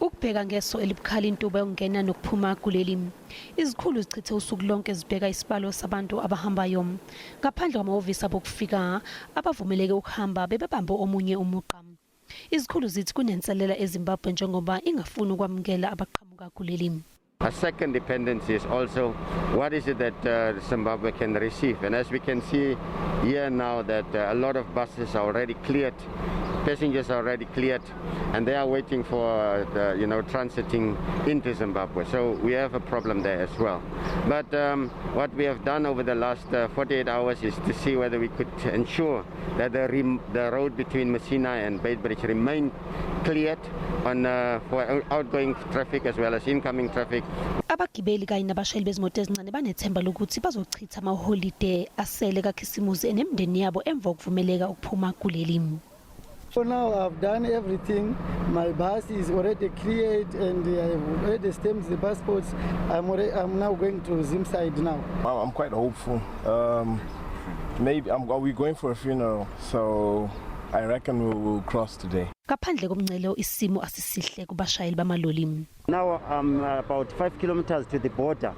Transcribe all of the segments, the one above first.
Ukubheka ngeso elibukhali intuba yokungena nokuphuma kuleli. Izikhulu zichithe usuku lonke zibheka isibalo sabantu abahambayo. Ngaphandle kwamahhovisi abokufika abavumeleke ukuhamba bebebambe omunye umugqa. Izikhulu zithi kunenselela eZimbabwe njengoba ingafuni ukwamukela abaqhamuka kuleli. A second dependency is also what is it that Zimbabwe can receive? And as we can see here now that a lot of buses are already cleared, passengers are already cleared, and they are waiting for the, transiting into Zimbabwe. So we have a problem there as well. But what we have done over the last 48 hours is to see whether we could ensure that the road between Messina and Beitbridge remain cleared on for outgoing traffic as well as incoming traffic. Abagibeli kanye nabashayeli bezimoto ezincane banethemba lokuthi bazochitha amaholide asele kaKhisimusi nemindeni yabo emva kokuvumeleka ukuphuma kuleli. For now, I've done everything. My bus is already cleared and I've already stamped the passports. I'm now going to Zim side now. I'm quite hopeful. Maybe are we going for a funeral, so I reckon we will cross today. Ngaphandle komngcele isimo asisihle kubashayeli bamaloli. Now I'm about 5 kilometers to the border.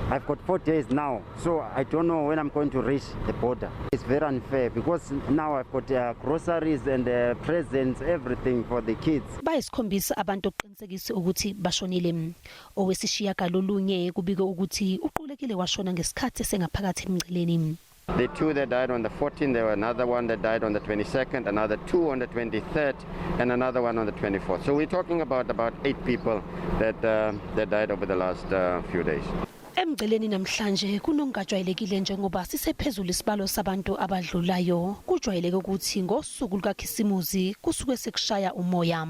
I've got 4 days now, so I don't know when I'm going to reach the border. It's very unfair because now I've got groceries and presents, everything for the kids. Bayisikhombisa abantu okuqinisekise ukuthi bashonile. Owesishiyagalolunye kubikwe ukuthi uqulekile washona ngesikhathi esengaphakathi emngceleni. The two that died on the 14th, there were another one that died on the 22nd, another two on the 23rd, and another one on the 24th. So we're talking about eight people that died over the last few days. Emngceleni namhlanje kunokungajwayelekile njengoba sisephezulu isibalo sabantu abadlulayo. Kujwayeleke ukuthi ngosuku lukaKhisimusi kusuke sekushaya umoya.